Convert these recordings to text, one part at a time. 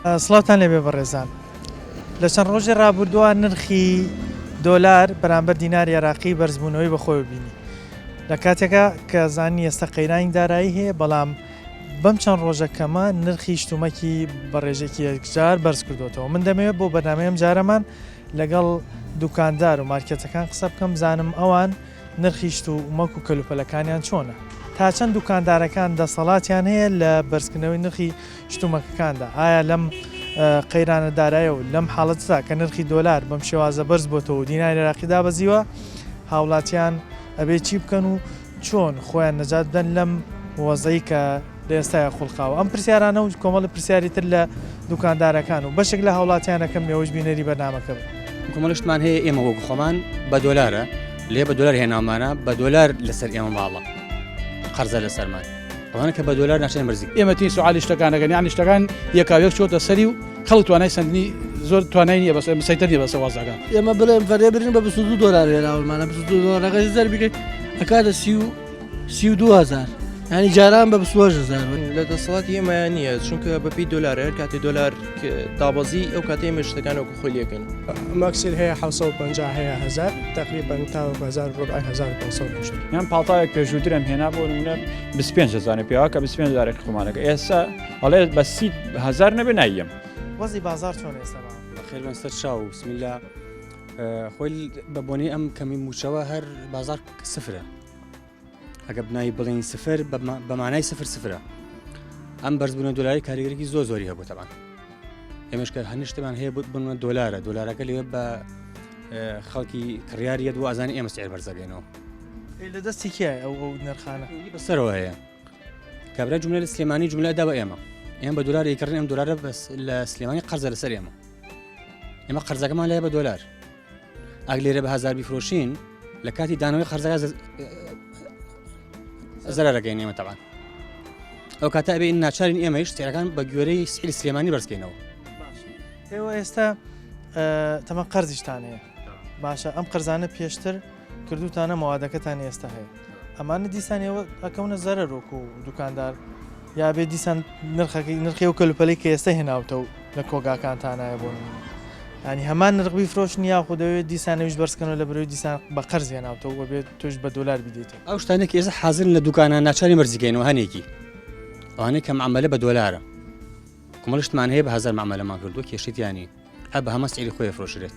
سڵاوتان لێبێ بەڕێزان. لە چەند ڕۆژی ڕابردووە نرخی دۆلار بەرامبەر دیناری عێراقی بەرزبوونەوەی بەخۆیەوە بینی. لە کاتێکا کە زانی ئێستا قەیرانی دارایی هەیە بەڵام بەم چەند ڕۆژە کەمە نرخی شتومەکی بە ڕێژێکی یەکجار بەرز کردوێتەوە من دەمەوێت بۆ بەرنامەی ئەم جارەمان لەگەڵ دوکاندار و مارکێتەکان قسە بکەم بزانم ئەوان نرخی شت و مەک و کەلوپەلەکانیان چۆنە؟ تا چەند دوکاندارەکان دەسەڵاتیان هەیە لە بەرزکردنەوەی نرخی شتومەکەکاندا؟ ئایا لەم قەیرانە دارایە و لەم حاڵەتەدا کە نرخی دۆلار بەم شێوازە بەرز بۆتەوە و دیناری عێراقی دابەزیوە، هاوڵاتیان ئەبێ چی بکەن و چۆن خۆیان نەجات بدەن لەم وەزعەی کە لە ئێستایا خوڵقاوە؟ ئەم پرسیارانە و کۆمەڵی پرسیاری تر لە دوکاندارەکان و بەشێک لە هاوڵاتیان ئەکەم ئێوەش بینەری بەرنامەکە بن. کۆمەڵە شتمان هەیە ئێمە وەکو خۆمان بە دۆلارە لێ بە دۆلار هێناومانە بە دۆلار لەسەر ئێمە ماڵە قەرزە لەسەرمان ئەوانە کە بە دۆلار ناچێن بەرزی ئێمە تین سوعالی شتەکانەکەن یعنی شتەکان یەکاویەک چۆتە سەری و خەڵک توانای سندنی زۆر توانای نییە بەس سەیتەر نییە بەسە وازەکە ئێمە بڵێن فەرێ برین بە 22 دۆلار هێناومانە 22 دۆلارەکە زەربی ئەکاتە 32 هزار ینی جاران بە 28 هزار لە دەسەڵاتی ئێمەیان نییە چونکە بەپی دۆلار هەر کاتی دۆلار دابەزی ئەو کاتی ئێمە شتەکان وەکو خۆی لەکەن. مەکسیر هەیە 750 هەیە هەزار تقریبا تاوەکو هەزار ربع 1500 شت. یان پاڵتاوێک پێشووترم هێنا بۆ نمونە 25 هەزارە پێوە کە 25 هەزارێک خۆمانەکە ئێستا ئەڵێ بە 30 هەزار نەبێ نایەم. وەزی بازار چۆن ئێستا بە؟ بەخێر بێن سەر چاو بسم الله خۆی بە بۆنەی ئەم کەمی موچەوە هەر بازار سفرە ئەگە بنای بڵین سفر بە مانای سفر سفرە ئەم بەرزبوونە دۆلاری کاریگەرێکی زۆر زۆری هەبوو تەبان ئێمەش کە هەنیشتمان هەیە بنە دۆلارە دۆلارەکە لێ بە خەڵکی کڕیاریە دوو ئازانی ئێمە سعر بەرزەگەینەوە لە دەستی کێ ئەو ئەو نرخانە بەسەرەوە هەیە کابرا جملە لە سلێمانی جملە دا بە ئێمە ئێمە بە دۆلار یکڕین ئەم دۆلارە بەس لە سلێمانی قەرزە لەسەر ئێمە ئێمە قەرزەکەمان لای بە دۆلار ئەگ لێرە بە هزار بیفرۆشین لە کاتی دانەوەی قەرزەکە زەرەرەکەین ئێمە تەبان ئەو کاتە ئەبێ ناچارین ئێمەش سعرەکان بە گوێرەی سعری سلێمانی بەرزکەینەوە. ئێوە ئێستا تەمە قەرزیشتان هەیە باشە ئەم قەرزانە پێشتر کردوتانە مەوادەکەتان ئێستا هەیە ئەمانە دیسان ئێوە ئەکەونە زەرەر وەکو دوکاندار یا بێ دیسان نرخەکەی نرخی ئەو کەلوپەلەی کە ئێستا هێناوتە و لە کۆگاکانتانایە بۆ نمونە ینی هەمان نرخ بیفرۆشن یاخود دەوێت دیسان ئەویش بەرزکەنەوە لە بەرەوەی دیسان بە قەرز هێناوتەوە و بێت تۆش بە دۆلار بیدەیتەوە. ئەو شتانەی کە ئێستا حازرن لە دوکانە ناچارین بەرزیکەینەوە هەنێکی ئەوانەی کە معامەلە بە دۆلارە کۆمەڵ شتمان هەیە بە هەزار معامەلەمان کردووە کێشەی تیا نییە هەر بە هەمان سعری خۆی ئەفرۆشرێت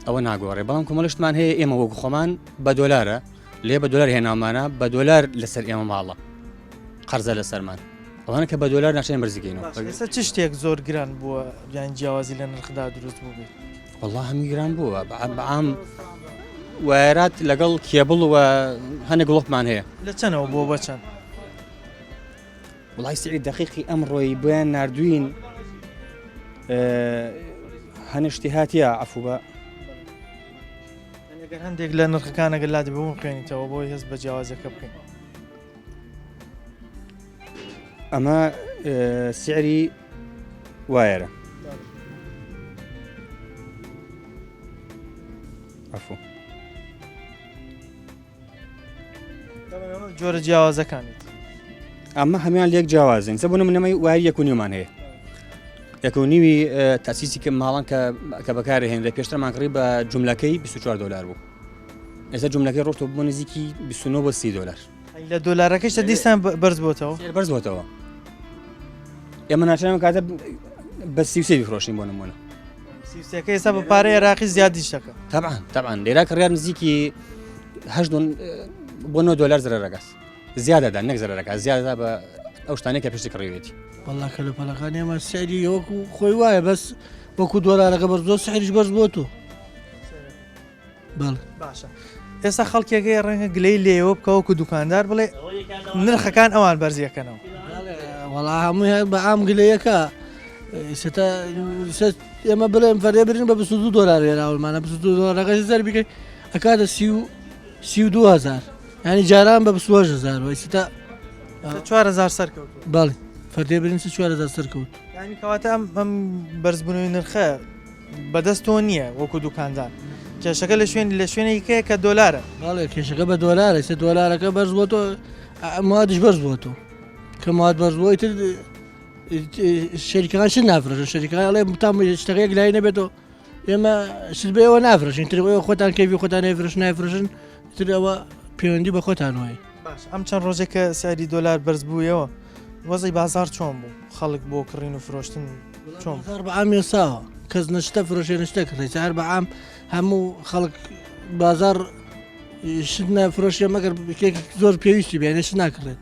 ئەوە ناگۆڕێ بەڵام کۆمەڵ شتمان هەیە ئێمە وەکو خۆمان بە دۆلارە لێ بە دۆلار هێناومانە بە دۆلار لەسەر ئێمە ماڵە قەرزە لەسەرمان ئەوانە کە بە دۆلار ناچێن بەرزیکەینەوە. باشە ئێستا چ شتێک زۆر گران بووە یان جیاوازی لە نرخدا دروست بووبێت؟ وەڵا هەمووی گران بووە بەعام وایەرات لەگەڵ کێبڵ و هەنێک گڵۆپمان هەیە. لە چەنەوە بووە بە چەند؟ وڵی سعری دقیقی ئەمڕۆی بۆیان نردوین هەنشتی هاتیە عفو بە ئەگەر هەندێک لە نرخەکان ئەگەر لادی بوو خوێنیتەوە بۆی هەست بە جیاوازەکە بکەین. ئەمە سعری وایەرە عفو جۆرە جیاوازەکانیت ئەمە هەمان لێک جیاوازن سە بوون منەمەی وای یەک و نیومان هەیە یەک و نیوی تاسیسی کە ماڵان کە کە بەکارە هێنرێ پێشترمان کڕی بە جملەکەی 24 دلار بوو ئێستا جملەکەی ڕۆشتەوە بۆ نزیکی 29 بۆ 30 دلار لە دۆلارەکەیشە دیسان بەرز بۆتەوە بەرز بۆتەوە ئێمە ناچارین کاتە بە 33 بیفرۆشین بۆ نمونە سیوسەکە ئێستا بە پارەی عێراقی زیادیش دەکە تەبعا تەبعا لێرا کڕیار نزیکی هەشت بۆ 9 دۆلار زەرەرەکەس زیادەدا نەک زەرەرەکە زیادەدا بە ئەو شتانەی کە پێشتر کڕیوێتی والله کەلوپەلەکان ئێمە سعری وەکو خۆی وایە بەس وەکو دۆلارەکە بەرز بۆ سعریش بەرز بۆ تۆ بەڵێ. باشە ئێستا خەڵکێک هەیە ڕەنگە گلەی لێوە بکە وەکو دوکاندار بڵێ نرخەکان ئەوان بەرزیەکەنەوە. وەڵا هەمووی هەر بە عام گلەیەکە ئێستا ئێمە بڵێن فەرێ برین بە 22 دۆلار هێناومانە 22 دۆلارەکە زەربی ئەکاتە 32 هزار ینی جاران بە 28 هزار ئێستا 4000 سەرکەوت بەڵێ فەردێ برین 4000 سەرکەوت ینی کەواتە ئەم ئەم بەرزبوونەوەی نرخە بەدەست تۆ نییە وەکو دوکاندار کێشەکە لە شوێن لە شوێنێکەیە کە دۆلارە. بەڵێ کێشەکە بە دۆلارە ئێستا دۆلارەکە بەرز بۆ تۆ موادش بەرز بۆ تۆ کە مواد بەرز بۆ ئیتر. شەریکەکان شت نافرۆشن شەریکەکان ئەڵێ تا شتەکە یەک لای نەبێتەوە ئێمە شت بە ئێوە نافرۆشین تر ئێوە خۆتان کەیفی خۆتان نایفرۆشن نایفرۆشن تر ئەوە پەیوەندی بە خۆتان وایە. باش ئەم چەند ڕۆژێک کە سعری دۆلار بەرز بوویەوە وەزعی بازاڕ چۆن بوو خەڵک بۆ کڕین و فرۆشتن چۆن بازاڕ بە عام ێساوە کەس نە شتە فرۆشێ نە شتە کڕێ هەر بە عام هەموو خەڵک بازاڕ شت نافرۆشێ مەگەر کێک زۆر پێویستی بێنێ شت ناکڕێت.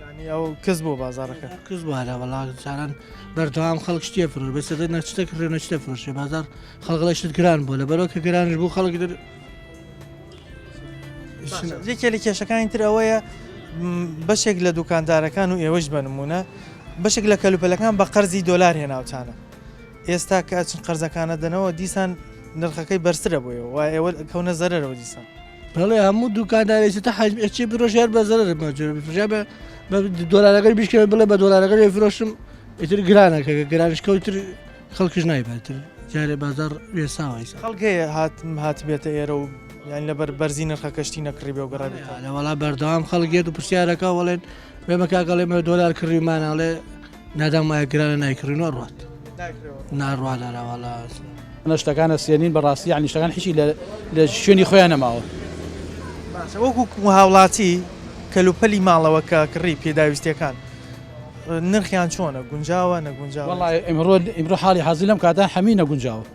یانی ئەو کز بوو بازاڕەکە. کز بوو هەرە وەڵا جاران بەردەوام خەڵک شتێ فرۆش بەس سەدە نە شتە کڕێ نە شتە فرۆشێ بازاڕ خەڵک ئەڵێ شت گران بووە لەبەرەوە کە گرانش بوو خەڵک در یەکێ لە کێشەکانی تر ئەوەیە بەشێک لە دوکاندارەکان و ئێوەش بە نمونە بەشێک لە کەلوپەلەکان بە قەرزی دۆلار هێناوتانە ئێستا کە ئەچن قەرزەکانە دەنەوە دیسان نرخەکەی بەرزترە بۆیەوە وای ئێوە کەونە زەرەرەوە دیسان. بەڵێ هەموو دوکاندارێک تا حەجم ئەچێ برۆژێ هەر بە زەرەر مەجبوورە بفرۆشێ بە بە دۆلارەکەی بیشکێنێ بڵێ بە دۆلارەکەی فرۆشم ئیتر گرانە کە گرانش کەوت تر خەڵکیش نایبات تر جارێ بازاڕ وێساوە ئیسا. خەڵک هەیە هات هاتبێتە ئێرە و یان لەبەر بەرزی نرخەکە شتی نەکڕی بێ و گەڕابێتەوە؟ لە وەڵا بەردەوام خەڵک یەت و پرسیارەکە وەڵێن بێمە کاک ئەڵێ مە دۆلار کڕیومانە ئەڵێ نادام وایە گرانە نایکڕین و ئەڕوات ناڕوات ئەرا وەڵا. ئەمە شتەکانە سێنین بەڕاستی یانی شتەکان هیچی لە لە شوێنی خۆیان نەماوە. باشە وەکو هاوڵاتی کەلوپەلی ماڵەوە کە کڕی پێداویستیەکان نرخیان چۆنە گونجاوە نەگونجاوە؟ وەڵا ئیمڕۆ ئیمڕۆ حاڵی حازر لەم کاتە هەمی نەگونجاوە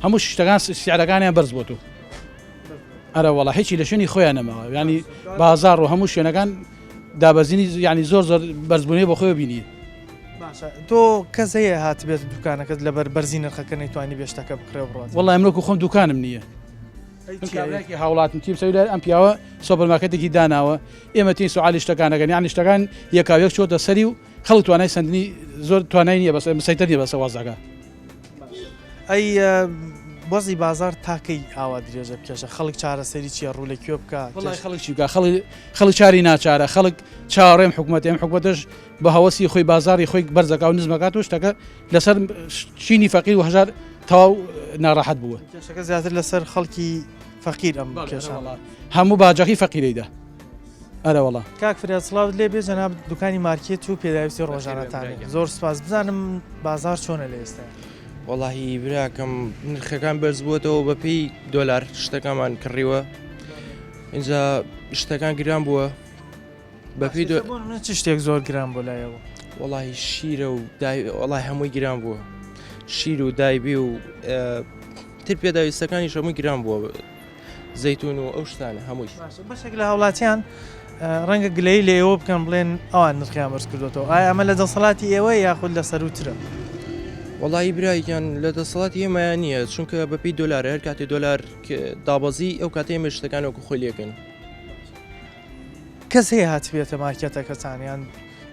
هەموو شتەکان سعرەکانیان بەرز بۆتەوە ئەرە وەڵا هیچی لە شوێنی خۆیان نەماوە ینی بازاڕ و هەموو شوێنەکان دابەزینی یانی زۆر زۆر بەرزبوونەوەی بۆ خۆی بینی. باشە تۆ کەس هەیە هاتبێت دوکانەکەت لەبەر بەرزی نرخەکە نەیتوانی بێ شتەکە بکڕێ و بڕوات؟ وەڵای من وەکو خۆم دوکانم نییە کابراکی هاوڵاتم تیم سەوی ئەم پیاوە سۆپەر مارکێتێکی داناوە ئێمە تین سوعالی شتەکان ئەکەن یانی شتەکان یەکاو یەک چۆتە سەری و خەڵک توانای سەندنی زۆر توانای نییە بەس مسەیتەر نییە بەسە وەزعەکە. ئەی وەزعی بازاڕ تا کەی ئاوا درێژە بکێشە خەڵک چارەسەری چیە ڕوو لە کوێ بکا؟ وەڵای خەڵک چی بکا خەڵک خەڵک چاری ناچارە خەڵک چاوەڕێم حکومەت ئەم حکومەتەش بە هەوەسی خۆی بازاڕی خۆی بەرزەکا و نزمەکات و شتەکە لەسەر چینی فەقیر و هەژار تەواو ناڕەحەت بووە. کێشەکە زیاتر لەسەر خەڵکی فەقیر ئەم کێشە. هەموو باجەکەی فەقیرەیدا. ئەرەوەڵا. کاک فریاد سڵاوت لێ بێ جەنابت دوکانی مارکێت و پێداویستی ڕۆژانەتان زۆر سوپاس بزانم بازاڕ چۆنە لە ئێستا. وەڵاهی براکەم نرخەکان بەرز بووەتەوە بە پێی دۆلار شتەکانمان کڕیوە اینجا شتەکان گران بووە بە پێی دۆ چ شتێک زۆر گران بۆ لایەوە وەڵاهی شیرە و دای وەڵای هەمووی گران بووە شیر و دایبی و تر پێداویستەکانی هەمووی گران بووە زەیتون و ئەو شتانە هەمووی. باشە بەشێک لە هاوڵاتیان ڕەنگە گلەیی لە ئێوە بکەن بڵێن ئەوان نرخیان بەرز کردوێتەوە ئایا ئەمە لە دەسەڵاتی ئێوە یاخود لە سەرووترە؟ وەڵی برایگیان لە دەسەڵاتی ئێمەیان نییە چونکە بەپی دۆلار هەر کاتێ دۆلار دابەزی ئەو کاتێ ئێمە شتەکان وەکو خۆی لێکەن. کەس هەیە هاتبێتە مارکێتەکەتان یان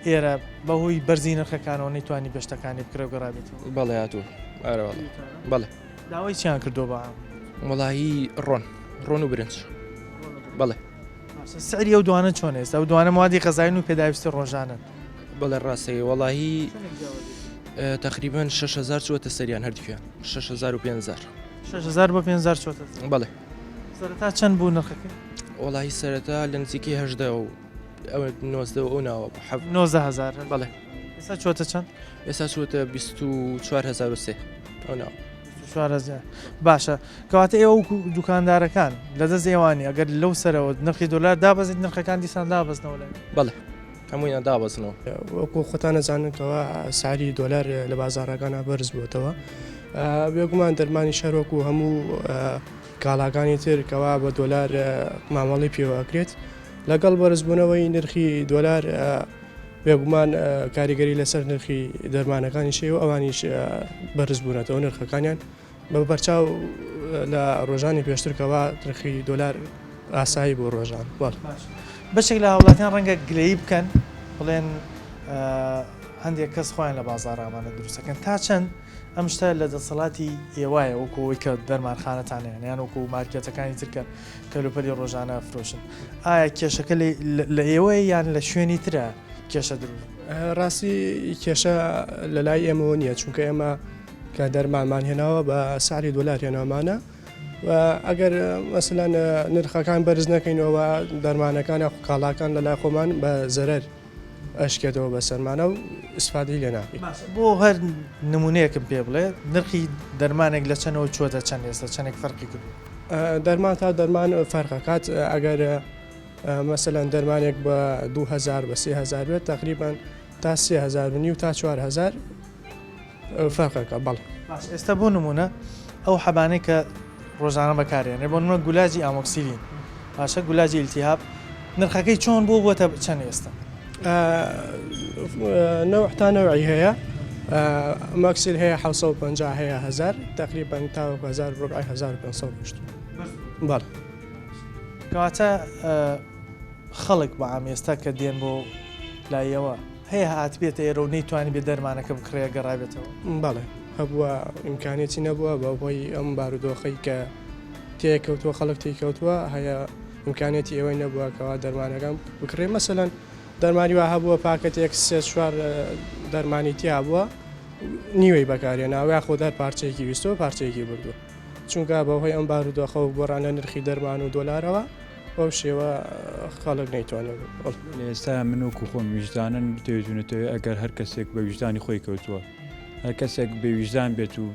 ئێرە بەهۆی بەرزی نرخەکانەوە نەیتوانی بێشتەکانی بکڕێ و گەڕابێتەوە؟ بەڵێ هاتووە ئارە بەڵێ. داوای چیان کردووە بە عام؟ وەڵاهی ڕۆن ڕۆن و برنج بەڵێ. باشە سعری ئەو دوانە چۆنە ئێستا ئەو دوانە موادی غەزایین و پێداویستی ڕۆژانەن. بەڵێ ڕاستەکەی وەڵاهی تەقریبەن 6000 چووەتە سەریان هەردووکیان 6000 و 5000. 6000 بۆ 5000 چووەتە سەر. بەڵێ. سەرەتا چەند بوو نرخەکەی؟ وەڵاهی سەرەتا لە نزیکەی 18 و ئەوە 19 و ئەو ناوە بوو. 19000 بەڵێ. ئێستا چووەتە چەند؟ ئێستا چووەتە 24003 ئەو ناوە. 24000 باشە کەواتە ئێوە وەکو دوکاندارەکان لە دەست ئێوانی ئەگەر لەو سەرەوە نرخی دۆلار دابەزێت نرخەکان دیسان دابەزنەوە لای بەڵێ هەموویان دابەزنەوە. وەکو خۆتان ئەزانن کەوا سعری دۆلار لە بازاڕەکانا بەرز بووەتەوە بێگومان دەرمانیش هەر وەکو هەموو کاڵاکانی تر کەوا بە دۆلار مامەڵەی پێوە ئەکرێت لەگەڵ بەرزبوونەوەی نرخی دۆلار بێگومان کاریگەری لەسەر نرخی دەرمانەکانیش هەیە و ئەوانیش بەرزبوونەتەوە نرخەکانیان بە بەرچاو لە ڕۆژانی پێشتر کەوا نرخی دۆلار ئاسایی بوو ڕۆژان بەڵێ. بەشێک لە هاوڵاتیان ڕەنگە گلەیی بکەن بڵێن هەندێک کەس خۆیان لە بازاڕ ئامانە دروستەکەن تا چەند ئەم شتە لە دەسەڵاتی ئێوایە وەکو ئەوەی کە دەرمانخانەتان هەیە یان وەکو مارکێتەکانی تر کە کەلوپەلی ڕۆژانە ئەفرۆشن ئایا کێشەکە لە ئێوەیە یان لە شوێنی ترە کێشە دروست ڕاستی کێشە لە لای ئێمەوە نییە چونکە ئێمە کە دەرمانمان هێناوە بە سعری دۆلار هێنامانە و ئەگەر مەسەلەن نرخەکان بەرز نەکەینەوە دەرمانەکان یاخو کاڵاکان لە لای خۆمان بە زەرەر. ئەشکێتەوە بەسەرمانە و ئیسفادەی لێ ناکەین. باشە بۆ هەر نمونەیەکم پێ بڵێ نرخی دەرمانێک لە چەنەوە چووەتە چەند ئێستا چەندێک فەرقی کردووە؟ دەرمان تا دەرمان فەرق ئەکات ئەگەر مەسەلەن دەرمانێک بە 2000 بە 3000 بێت تقریبا تا 3000 و نیو تا 4000 فەرقەکە بەڵێ. باش ئێستا بۆ نمونە ئەو حەبانەی کە ڕۆژانە بەکارێنێ بۆ نمونە گولاجی ئامۆکسیلین باشە گولاجی ئیلتیهاب نرخەکەی چۆن بۆ بۆتە چەند ئێستا؟ نەوع تا نەوعی هەیە ماکسیل هەیە 750 هەیە 1000 تقریبا تاوەکو 1000 ربعی 1500 ڕۆشتووە بەڵێ. کەواتە خەڵک بە عام ئێستا کە دێن بۆ لایەوە هەیە هاتبێتە ئێرە و نەیتوانیبێ دەرمانەکە بکڕێ گەڕابێتەوە؟ بەڵێ هەبووە ئیمکانیەتی نەبووە بە هۆی ئەم بارودۆخەی کە تێکەوتووە خەڵک تێکەوتووە هەیە ئیمکانیەتی ئەوەی نەبووە کەوا دەرمانەکان بکڕێ مەسەلەن دەرمانی وا هەبووە پاکەتێک سێ چوار دەرمانی تیا بووە نیوەی بەکارهێناوە یاخود هەر پارچەیەکی ویستووە پارچەیەکی بردووە چونکە بەهۆی ئەم بارودۆخە و گۆڕانە نرخی دەرمان و دۆلارەوە بەو شێوە خەڵک نەیتوانێت. لە ئێستا من وەکو خۆم ویژدانن بتەوێت و نەتەوێت ئەگەر هەر کەسێک بە ویژدانی خۆی کەوتووە هەر کەسێک بێ ویژدان بێت و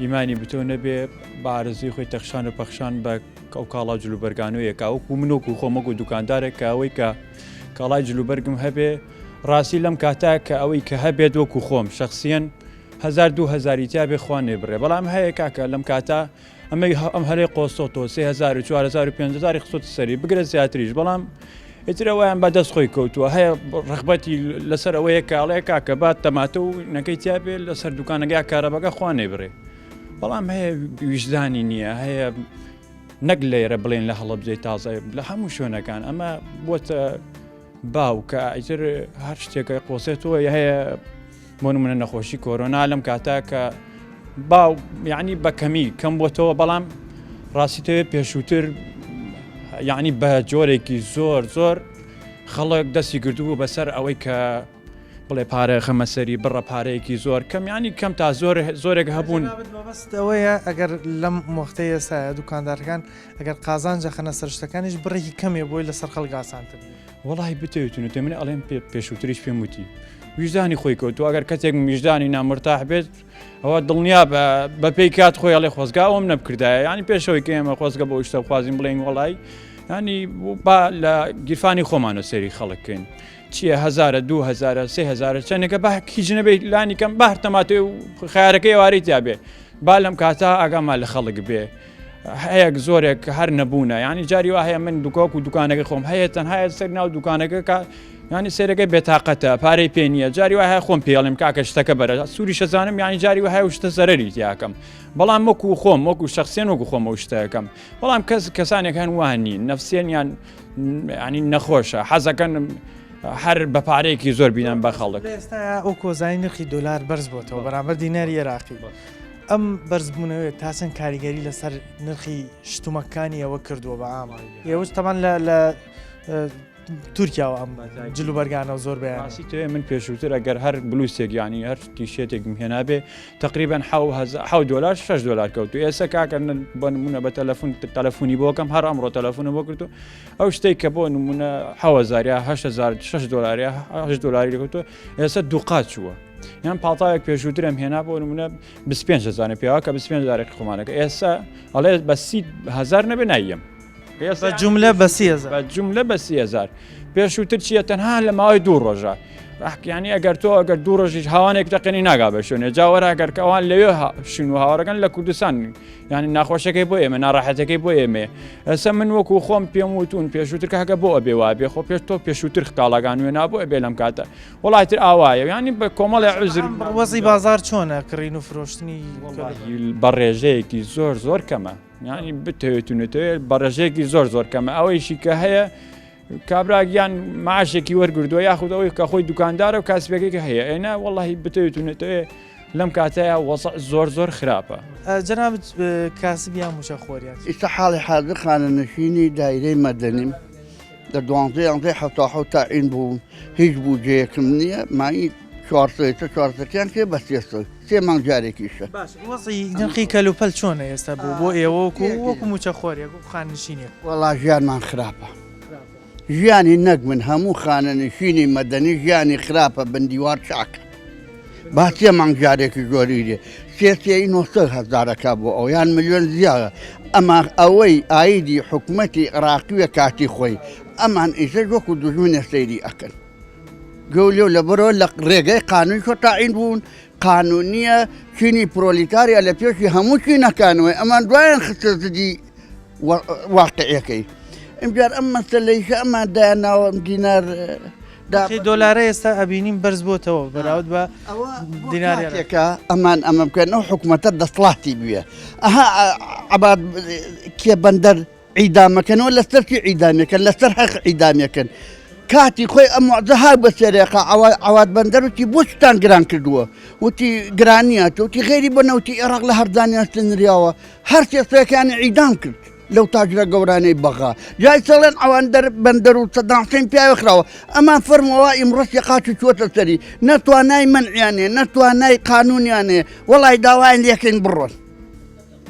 ئیمانی بتۆ نەبێ بە ئارەزووی خۆی تەخشان و پەخشان بە ئەو کاڵا جلوبەرگانەوەیەکە وەکو من وەکو خۆم وەکو دوکاندارێک کە ئەوەی کە کاڵای جلوبەرگم هەبێ ڕاستی لەم کاتە کە ئەوەی کە هەبێت وەکو خۆم شخصیەن هزار دو هزاری تیا بێ خوا نەیبڕێ بەڵام هەیە کاکە لەم کاتە ئەمەی ئەم هەلەی قۆستۆتەوە 3000 و 4000 و 5000 خستۆتە سەری بگرە زیاتریش بەڵام ئیتر ئەویان بە دەست خۆی کەوتووە هەیە ڕغبەتی لەسەر ئەوەیە کاڵەیە کاکە با تەماتە و نەکەی تیا بێ لەسەر دوکانەکە کارەبەکە خوا نەیبڕێ بەڵام هەیە ویژدانی نییە هەیە نەک لێرە بڵێن لە هەڵەبجەی تازە لە هەموو شوێنەکان ئەمە بۆتە باو کە ئیتر هەر شتێکە قۆسێتەوە هەیە بۆ نمونە نەخۆشی کۆرۆنا لەم کاتە کە باو یعنی بە کەمی کەم بۆتەوە بەڵام ڕاستیتەوێ پێشووتر یعنی بە جۆرێکی زۆر زۆر خەڵک دەستی گرتبوو بەسەر ئەوەی کە بڵێ پارە خەمە سەری بڕە پارەیەکی زۆر کەم ینی کەم تا زۆر زۆرێک هەبوون. ئەوەیە ئەگەر لەم وەختەی ئێستایا دوکاندارەکان ئەگەر قازانج ئەخەنە سەر شتەکانیش بڕێکی کەمێ بۆی لەسەر خەڵک ئاسانتر بێ. وەڵاهی بتەوێت و نەتەوێت من ئەڵێم پێشووتریش پێم وتی ویژدانی خۆی کەوتووە ئەگەر کەسێک ویژدانی نامرتاح بێت ئەوە دڵنیا بە بەپێی کات خۆی ئەڵێ خۆزگا ئەوم نەبکردایە ینی پێشەوەی کە ئێمە خۆزگە بۆ شتە بخوازین بڵێین وەڵای ینی با لە گیرفانی خۆمانە سەیری خەڵک کەین چییە هەزارە دو هەزارە سێ هەزارە چەندێکە بە هیچ نەبێت لانی کەم بە هەر تەماتێ و خیارەکەی ئێوارەی تیا بێ با لەم کاتە ئاگامان لە خەڵک بێ هەیە زۆرێک هەر نەبوونە ینی جاری وا هەیە من دوکۆک و دوکانەکەی خۆم هەیە تەنها سەر ناو دوکانەکە کە ینی سەرەکەی بێتاقەتە پارەی پێ نییە جاری وا هەیە خۆم پێڵیم کاکە شتەکە بەرە سووری شەزانم ینی جاری وا هەیە شتە زەرری تیاکەم بەڵام وەکو خۆم وەکو شخصیان وەکو خۆم ئەو شتەکەم بەڵام کەس کەسانێک هەن وان نین نەفسیەنیان ینی نەخۆشە حەزەکەن هەر بە پارەیەکی زۆر بینان بە خەڵک. ئێستا ئەو کۆزای نرخی دۆلار بەرز بۆتەوە بەرامبەر دیناری عێراقی ئەم بەرزبوونەوەی تا چەند کاریگەری لەسەر نرخی شتومەکانی ئەوە کردووە بە عام ئێوەش تەمان لە تورکیاوە ئەم جلوبەرگانە زۆر بەیانی تێ من پێشووتر ئەگەر هەر بلوسێک ینی هەر تیشێتێکم هێنابێ تقریبا حە دلار 6 دلار کەوت و ئێستا کاکە بۆ نمونە بە تەلەفۆن تەلەفۆنی بۆکەم هەر ئەمڕۆ تەلەفۆنە بۆ کردو ئەو شتێک کە بۆ نمونە حهزار یا 8 6 دلار یا 8 دلاری کەوتو ئێستا دووقات چووە یان پاڵتاوێک پێشووترم هێنا بۆ نمونە 25 هزارە پیاوە کە 25 هزارێک خۆمانەکە ئێستا ئەڵێ بە 30 هزار نەبێ نایەم بە جوملە بە 30 هزار بە جوملە بە 30 هزار پێشووتر چییە تەنها لە ماوەی دوو ڕۆژە ڕاحکیانی ئەگەر تۆ ئەگەر دوو ڕۆژیش هاوانێک تەقێنی ناگا بە شوێنێ جاوەرە ئەگەر کە ئەوان لەوێ شوین و هاوارەکان لە کوردستان یعنی ناخۆشەکەی بۆ ئێمە ناڕەحەتەکەی بۆ ئێمە ئێستا من وەکو خۆم پێم وتون پێشووتر کاکە بۆ ئەبێ وابێ خۆ پێش تۆ پێشووتر کاڵاگان وێنا بۆ ئەبێ لەم کاتە وەڵای تر ئاوایە یانی بە کۆمەڵێ عوزر. وەزعی بازاڕ چۆنە کڕین و فرۆشتنی بە ڕێژەیەکی زۆر زۆر کەمە یانی بتەوێت و نەتەوێت بە ڕێژەیەکی زۆر زۆر کەمە ئەوەیشی کە هەیە کابرا گیان معاشێکی وەرگردووە یاخود ئەوەی کە خۆی دوکاندارە و کاسبەکەی کە هەیە ئێنا وەڵی بتەوێت و نەتەوێت لەم کاتەیە وەزع زۆر زۆر خراپە. جەنابت کاسب یان مووچەخۆر یان چی؟ ئیستا حاڵی حازر خانەنشینی دایرەی مەدەنیم. لە دوانزەی یانزەی 77 تەعین بووم هیچ بودجەیەکم نییە مانگی چوارسەیتە چوارسەکەیان کرد بە سێ سەد سێ مانگ جارێکیشە. باش وەزعی نرخی کەلوپەل چۆنە ئێستا بۆ بۆ ئێوە وەکو وەکو مووچەخۆرێک وەکو خانەنشینێک؟ وەڵا ژیانمان خراپە. ژیانی نەک من هەموو خانەنشینی مەدەنی ژیانی خراپە بن دیوار چاکە با سێ مانگ جارێکی زۆری دێ سێ سێی 900 هەزارەکە بۆ ئەو یان ملیۆن زیادە ئەما ئەوەی ئایدی حکومەتی عراقیە کاتی خۆی ئەمان ئیسەش وەکو دوژمنە سەیری ئەکەن گەولێ و لەبەرەوە لە ڕێگەی قانونی خۆ تاعین بوون قانونیە چینی پرۆلیتاریا لە پێشی هەموو چینەکانەوەی ئەمان دوایان خستە زدی واقعەکەی ئەمجار ئەم مەسەلەیشە ئەمان دایانناوە ئەم دینار نرخی دۆلارە ئێستا ئەبینین بەرز بۆتەوە بەراورد بە دیناری عێراق. ئەمان ئەمە بکەن ئەو حکومەتە دەسڵاتی بوێ ئەها عەباد کێ بەندەر عیدامەکەنەوە لەسەر چی عیدامەکەن لەسەر حەق عیدامەکەن کاتی خۆی ئەم معجزە بە سەرێقا عواد بەندەر وتی بۆ شتان گران کردووە وتی گرانیە وتی غێری بە نەوتی عێراق لە هەردانیان سنریاوە هەر سێسەکانی عیدام کرد لەو تاجرە گەورانەی بەغا جای سەڵێن ئەوان دەر بەندەر و سەدام حسین پیاوێ خراوە ئەمان فەرمووە ئیمڕۆ سێقاچ چووەتە سەری نە توانای مەنعیانێ نە توانای قانونیانێ وەڵای داوایان لێکەین بڕۆن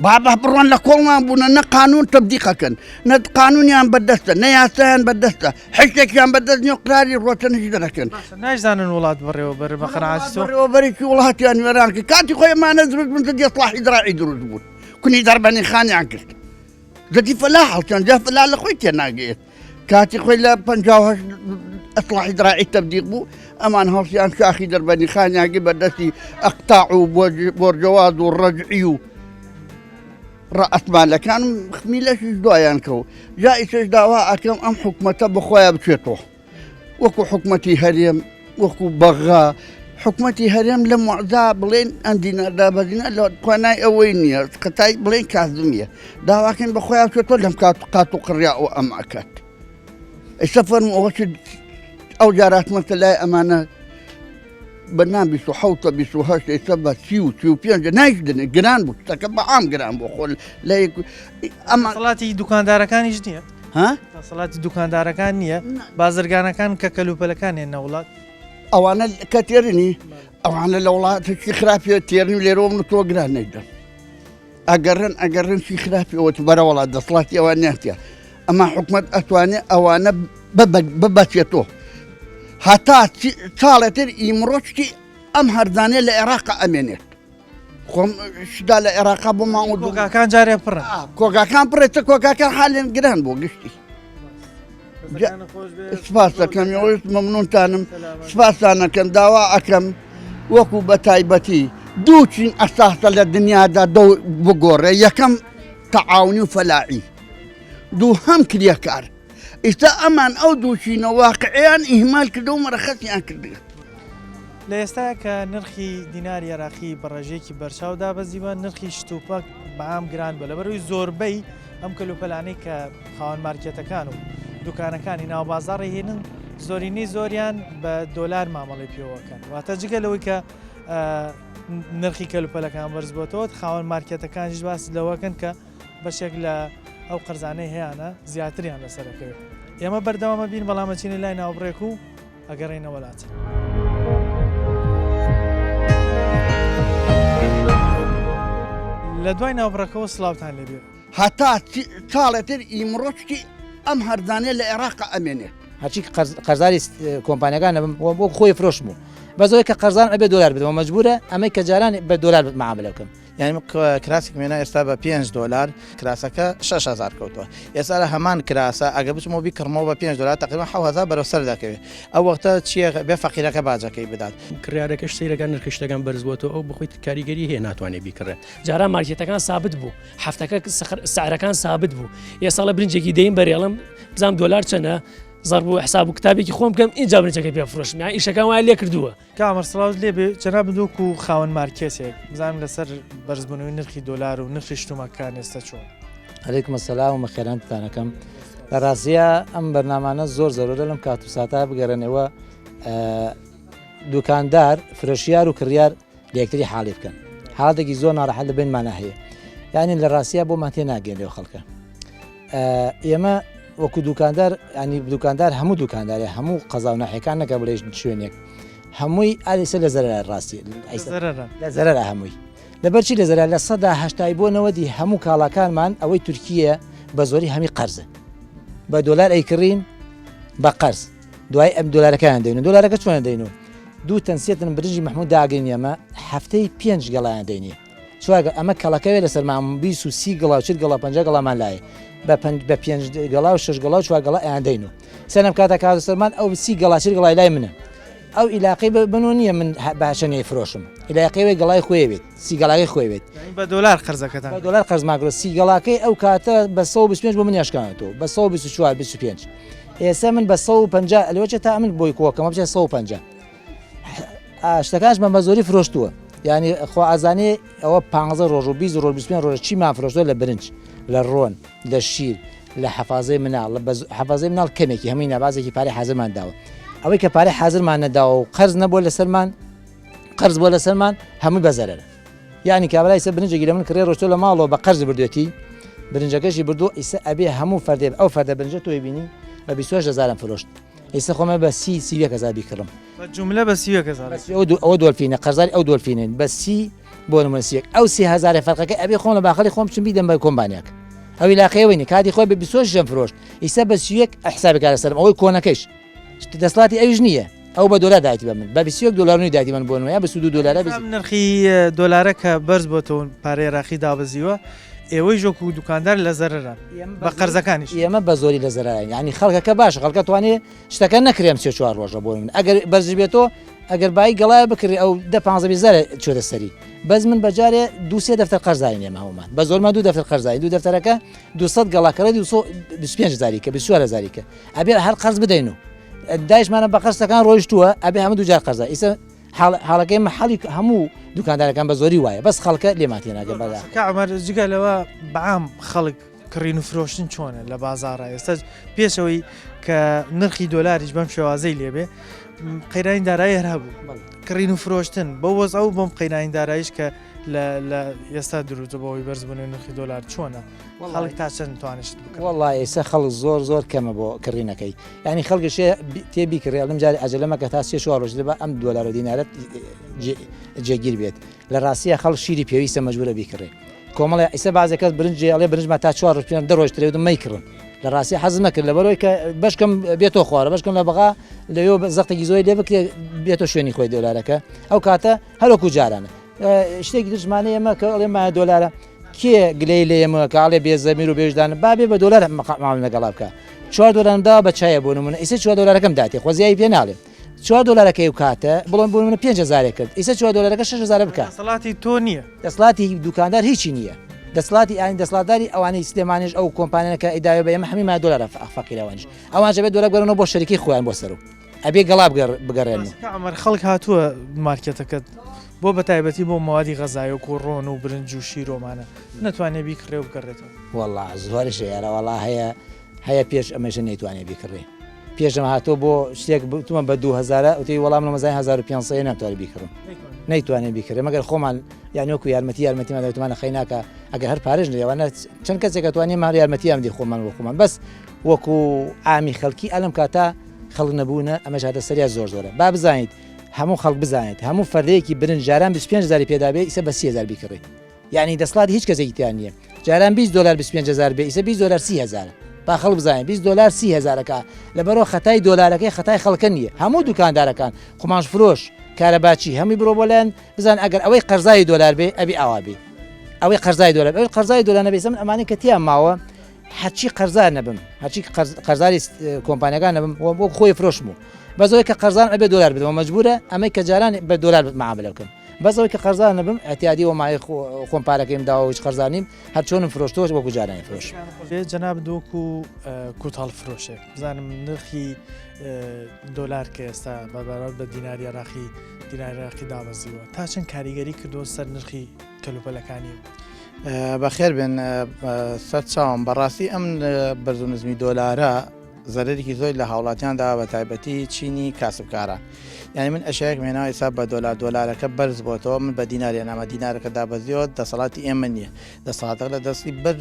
بابا بڕۆن لە کۆڵمان بوونە نە قانون تەبدیقەکەن نە قانونیان بەدەستە نە یاسایان بەدەستە حشتێکیان بەدەست نیە و قراری ڕۆتەنیش دەرەکەن نایزانن وڵات بەڕێوەبەر بە قەناعەتی تۆ بەڕێوەبەرێکی وڵاتیان وێران کرد کاتی خۆی ئەمانە دروست بوون زدی ئیسلاحی زراعی دروست بوون کونی دەربەنی خانیان کرد زدی فەلاح هەڵچەند جا فەلاح لە خۆی تێناگەیت کاتی خۆی لە 58 ئەسڵاحی دراعی تەبدیق بوو ئەمان هەڵسیان شاخی دەربەنی خانیان گرت بە دەستی ئەقتاع و بۆرجەواز و ڕەجعی و ڕەئەسمالەکان میلەشیش دوایان کەوت جا ئیسەش داوا ئەکەم ئەم حکومەتە بەخۆیان بچێتەوە وەکو حکومەتی هەرێم وەکو بەغا حکومەتی هەرێم لە موعزا بڵێن ئەم دینار دابەزینە لە توانای ئەوەی نییە قەتای بڵێن کازمیە داواکەین بە خۆیان بچێتەوە لەم کات و قات و قڕیا ئەو ئەم ئەکات ئێستا فەرموو ئەوە چ ئەو جاراتمەتە لای ئەمانە بە نان 27 28 ئێستا بە 35 نایش دنێ گران بوو شتەکە بە عام گران بۆ خۆ لە ئەمە دەسەڵاتی دوکاندارەکانیش نییە ها؟ دەسەڵاتی دوکاندارەکان نییە بازرگانەکان کە کەلوپەلەکان هێنە وڵات ئەوانە کە تێرنی ئەوانە لە وڵاتێکی خراپیە تێرن و لێرەوە من تۆ گران نەیدەن ئەگەڕن ئەگەڕن چی خراپی ئەوە بەرە وڵات دەسڵاتی ئەوان نیاتە ئەما حکومت ئەتوانێت ئەوانە ببەچێتەوە هەتا چاڵێتر ئیمڕۆشتی ئەم هەرزانێ لە عێراق ئەمێنێت خۆم شدا لە عێراقا بۆ ماوە کۆگاکان جارێ پڕە کۆگاکان پڕێتە کۆگاکان حالێن گران بۆ گشتی سپاس دەکەم ئەوش مەمنونتانم سپاسانەکەم داوا ئەکەم وەکو بە تایبەتی دوو چین ئەساسە لە دنیادا دە بگۆڕێ یەکەم تەعاونی و فەلاعی دوو هەم کرێکار ئیستا ئەمان ئەو دوو چینە واقعیان ئیهمال کردو و مەرەخەسیان کردگە. لە ئێستایا کە نرخی دیناری عێراقی بە ڕێژەیەکی بەرچاو دابەزیوە، نرخی شتوپەک بە عام گران بووە، لەبەرئەوەی زۆربەی ئەم کەلوپەلانەی کە خاوەن مارکێتەکان و دوکانەکانی ناو بازاڕ ئەیهێنن زۆرینەی زۆریان بە دۆلار مامەڵەی پێوەکەن، واتە جگە لەوەی کە نرخی کەلوپەلەکان بەرزبووەتەوە خاوەن مارکێتەکانیش باس لەوەکەن کە بەشێک لە ئەو قەرزانەی هەیانە زیاتریان لەسەر ئەکەوێت. ئێمە بەردەوامە بین بەڵام ئەچینە لای ناوبڕێک و ئەگەڕێینەوە لات. لە دوای ناوبڕەکەوە سڵاوتان لێبێ. هەتا ساڵێ تر ئیمڕۆ شتی ئەم هەرزانیە لە عێراق ئەمێنێت. هەرچی قەرزاری کۆمپانیەکان نەبم وەک خۆی فرۆشم و بەس ئەوەی کە قەرزارم ئەبێ دۆلار بدەمەوە مەجبورە ئەمەی کە جاران بە دۆلار معاملە بکەم. یانی من کراسێکم هێنا ئێستا بە پێنج دۆلار کراسەکە 6000 کەوتووە ئێستا لە هەمان کراسە ئەگە بچمەوە بیکڕمەوە بە پێنج دۆلار تقریبا 7000 بەرەو سەر دەکەوێت ئەو وەختە چییە بێ فەقیرەکە باجەکەی بدات. کڕیارەکەش سەیرەکە نرخی شتەکان بەرز بووەتەوە ئەو بەخۆی کاریگەری هەیە ناتوانێت بیکڕێت. جاران مارکێتەکان سابت بوو هەفتەکە سعرەکان سابت بوو ئێساڵە برنجێکی دەیم بەرێڵم بزانم دۆلار چەنە زەرب و حساب و کتابێکی خۆم بکەم ئینجا برنجەکە پێ بفرۆشم یان ئیشەکان وای لێ کردووە. کامەر سڵاوت لێ بێ جەنابت وەکو خاوەن مارکێتێک بزانم لەسەر بەرزبوونەوەی نرخی دۆلار و نرخی شتومەکان ئێستا چۆن؟ علیکم السلام و بەخێرانتان ئەکەم لە ڕاستیا ئەم بەرنامانە زۆر زەرورە لەم کات و ساتە بگەڕێنەوە دوکاندار فرۆشیار و کڕیار لە یەکتری حاڵی بکەن حاڵەتێکی زۆر ناڕەحەت لە بینمانە هەیە یعنی لە ڕاستیا بۆمان تێ ناگەن لەو خەڵکە ئێمە وەکو دوکاندار ینی دوکاندار هەموو دوکاندارێ هەموو قەزا و ناحیەکان نەکە بڵێ شوێنێک هەمووی ئالیسە لە زەرەر ڕاستی لە زەرەر هەمووی لەبەرچی لە زەرەر لە سەدا هەشتای بۆ نەوەدی هەموو کاڵاکانمان ئەوەی تورکیە بە زۆری هەمی قەرزە بە دۆلار ئەیکڕین بە قەرز دوای ئەم دۆلارەکەیان دەین و دۆلارەکە چۆنە دەین و دوو تەن سێ تەن برنجی مەحمود داگرین ئێمە هەفتەی پێنج گەڵایان دەینێ چوار ئەمە کەڵەکەوێ لەسەرمان 20 و سی گڵا و 40 گڵا 50 گڵامان لایە بە پەنج بە پێنج گەڵا و شەش گەڵا و چوار گەڵا ئەیان دەین و سەرم کاتە کات سەرمان ئەو سی گەڵا چل گەڵای لای منە ئەو ئیلاقەی بە منۆ نییە من باشە نەیفرۆشم ئیلاقەی وێ گەڵای خۆی بێت سی گەڵاکەی خۆی بێت بە دۆلار قەرزەکەتان بە دۆلار قەرزمان کردووە سی گەڵاکەی ئەو کاتە بە 125 بۆ من یاشکانەوە بە 124 25 ئێستا من بە 150 لەوەچە تا من بۆی کۆکەمە بچێت 150 شتەکانش من بە زۆری فرۆشتووە یعنی خۆ ئازانێ ئەوە 15 ڕۆژ و 20 ڕۆژ 25 ڕۆژ چیمان فرۆشتووە لە برنج لە ڕۆن لە شیر لە حەفازەی مناڵ لە بەز حەفازەی مناڵ کەمێکی هەمووی نا بازێکی پارەی حازرمان داوە ئەوەی کە پارەی حازرمان نەداوە و قەرز نەبووە لەسەرمان قەرز بووە لەسەرمان هەمووی بە زەرەرە یعنی کابرای ئیسە برنجێکی لە من کڕێ ڕۆشتۆ لە ماڵەوە بە قەرز بردوێتی برنجەکەشی بردووە ئیسە ئەبێ هەموو فەردێ ئەو فەردە برنجە تۆی بینی بە 28 هەزارم فرۆشت ئیسە خۆمە بە سی 31 هەزار بیکڕم بە جوملە بە 31 هەزار ئەوە دۆلفینە قەرزاری ئەو دۆلفینن بە سی بۆ نمونە سیەک ئەو سی هەزارە فەرقەکەی ئەبێ خۆم لە باخەڵی خۆم بچم بیدەم بە کۆمپانیاک ئەوی لاقەیەوەی نیە کاتی خۆی بە 28 ژەم فرۆشت ئیستا بە 31 حسابی کارە سەرم ئەوەی کۆنەکەیش دەسڵاتی ئەویش نییە ئەو بە دۆلار دایتی بە من بە 21 دۆلار نوی دایتی من بۆ نمونە یا بە 22 دۆلارە ئەم نرخی دۆلارە کە بەرز بۆتەوە پارەی عێراقی دابەزیوە ئێوەی وەکو دوکاندار لە زەرەران بە قەرزەکانیش ئێمە بە زۆری لە زەرەرین یعنی خەڵکەکە باشە خەڵکە توانێ شتەکە نەکرێم سێ چوار ڕۆژە بۆ من ئەگەر بەرزش بێتەوە ئەگەر بای گەڵایە بکڕی ئەو دە پانزە بیست هەزارە چۆتە سەری بەس من بەجارێ دوو سێ دەفتەر قەرزارین ئێمە هەموومان بە زۆرمان دوو دەفتەر قەرزاری دوو دەفتەرەکە 200 گەڵا کڕێ 225 هەزاری کە 24 هەزاری کە ئەبێ هەر قەرز بدەین و دایشمانە بە قەرزەکان ڕۆیشتووە ئەبێ هەموو دووجار قەرزە ئیسە حاڵەکەی مە حاڵی هەموو دوکاندارەکان بە زۆری وایە بەس خەڵکە لێمان تێناگە بەدا کاک عومەر جگە لەوە بەعام خەڵک کڕین و فرۆشتن چۆنە لە بازاڕا ئێستا پێشەوەی کە نرخی دۆلاریش بەم شێوازەی لێبێ قەیرانی دارایی هەر هەبوو کڕین و فرۆشتن بۆ وەز ئەو بۆم قەیرانی دارایش کە لە ئێستا دروستە بەوەی بەرزبوونی نرخی دۆلار چۆنە خەڵک تا چەند توانشت بکڕێت؟ وەڵا ئێستا خەڵک زۆر زۆر کەمە بۆ کڕینەکەی یعنی خەڵکیشێ تێ بیکڕێ ئەڵێم جارێ عەجەلە مەکە تا سێ چوار ڕۆژ دەبا ئەم دۆلار و دینارەت جێگیر بێت لە ڕاستیە خەڵک شیری پێویستە مەجبورە بیکڕێ کۆمەڵێ ئیسە بازێ کەس برنجێ ئەڵێ برنجمان تا چوار ڕۆژ پێنج دە ڕۆژ ترێ وتم مەیکڕن لە ڕاستی حەزم نەکرد لەبەرەوەی کە بەشکەم بێتۆ خوارە بەشکەم لە بەغا لەوێ زەختێکی زۆری لێ بکرێ بێتۆ شوێنی خۆی دۆلارەکە ئەو کاتە هەروەکو جارانە شتێکی دژمانە ئێمە کە ئەڵێ مایە دۆلارە کێ گلەی لێ ئێمە کە ئەڵێ بێ زەمیر و بێژدان با بێ بە دۆلار مامەڵە لەگەڵا بکە چوار دۆلارم داوە بە چایە بۆ نمونە ئیسە چوار دۆلارەکەم داتێ خۆزیایی پێ ناڵێم چوار دۆلارەکەی و کاتە بڵۆن بۆ نمونە پێنج هەزارێک کرد ئیسە چوار دۆلارەکە شەش هەزارە بکە دەسەڵاتی تۆ نییە. دەسڵاتی دوکاندار هیچی نییە دەسڵاتی ئانی دەسڵاتداری ئەوانەی سلێمانیش ئەو کۆمپانیانە کە ئیداوێ بە ئێمە هەمی مایە دۆلارە فەقیرە ئەوانیش ئەوانش ئەبێ دۆلار بگەڕێنەوە بۆ شەریکەی خۆیان بۆ سەرو ئەبێ گەڵا بگەڕێنن. کاک عومەر خەڵک هاتووە مارکێتەکەت بۆ بەتایبەتی بۆ مەوادی غەزایی وەکو ڕۆن و برنج و شیر و ئەمانە نەتوانێ بیکڕێ و بگەڕێتەوە؟ وەڵا زۆریش هەیە ئەرە وەڵا هەیە هەیە پێش ئەمەشە نەیتوانێ بیکڕێ پێشم هاتۆ بۆ شتێک بتومە بە دوو هەزارە وتی وەڵام لە مەزای 1500 ناتوانێت بیکڕم نەیتوانێت بیکڕێ مەگەر خۆمان یان وەکو یارمەتی یارمەتیمان دەوتمانە خەیناکە ئەگەر هەر پارێژ نەوانە چەند کەسێک توانێ مار یارمەتیان دی خۆمان بۆ خۆمان بەس وەکو عامی خەڵکی ئەلم کاتە خەڵک نەبوونە ئەمەش هاتە سەریا زۆر زۆرە با بزانیت هەموو خەڵک بزانێت هەموو فەردەیەکی برنج جاران 25 هزاری پێدا بێ ئیسە بە 30 هزار بیکڕێت یعنی دەسڵات هیچ کەسێکی تیا نییە جاران 20 دلار 25 هزار بێ ئیسە 20 دلار 30 هزار با خەڵک بزانێت 20 دلار 30 هزارەکە لەبەرەوە خەتای دۆلارەکەی خەتای خەڵکە نییە هەموو دوکاندارەکان قوماش فرۆش کارەباچی هەمووی بڕۆ بۆ لایەن بزان ئەگەر ئەوەی قەرزاری دۆلار بێ ئەبی ئاوا بێ ئەوەی قەرزای دۆلار ئەوەی قەرزای دۆلار نەبێ من ئەمانەی کە تیا ماوە هەرچی قەرزار نەبم هەرچی قەرزاری کۆمپانیەکان نەبم وەک خۆی فرۆشم و بەس ئەوەی کە قەرزان ئەبێ دۆلار بدەمەوە مەجبورە ئەمەی کە جاران بە دۆلار معاملە بکەم بەس ئەوەی کە قەرزار نەبم ئەتیادی وە مای خۆم پارەکەیم داوە هیچ قەرزار نیم هەر چۆنم فرۆشتەوە وەکو جارانی فرۆش. جەنابت وەکو کوتاڵ فرۆشێک بزانم نرخی دۆلار کە ئێستا بە بەراورد بە دیناری عێراقی دیناری عێراقی دابەزیوە تا چەند کاریگەری کردووە سەر نرخی کەلوپەلەکانی؟ بەخێر بێن سەر چاوم بەڕاستی ئەم بەرز و نزمی دۆلارە زەرەرێکی زۆر لە هاوڵاتیان دا بە تایبەتی چینی کاسبکاران یعنی من ئەشیایەک مێنا ئێستا بە دۆلار دۆلارەکە بەرز بۆتەوە من بە دینار هێنامە دینارەکە دابەزیەوە دەسەڵاتی ئێمە نییە دەسەڵاتەکە لە دەستی بەر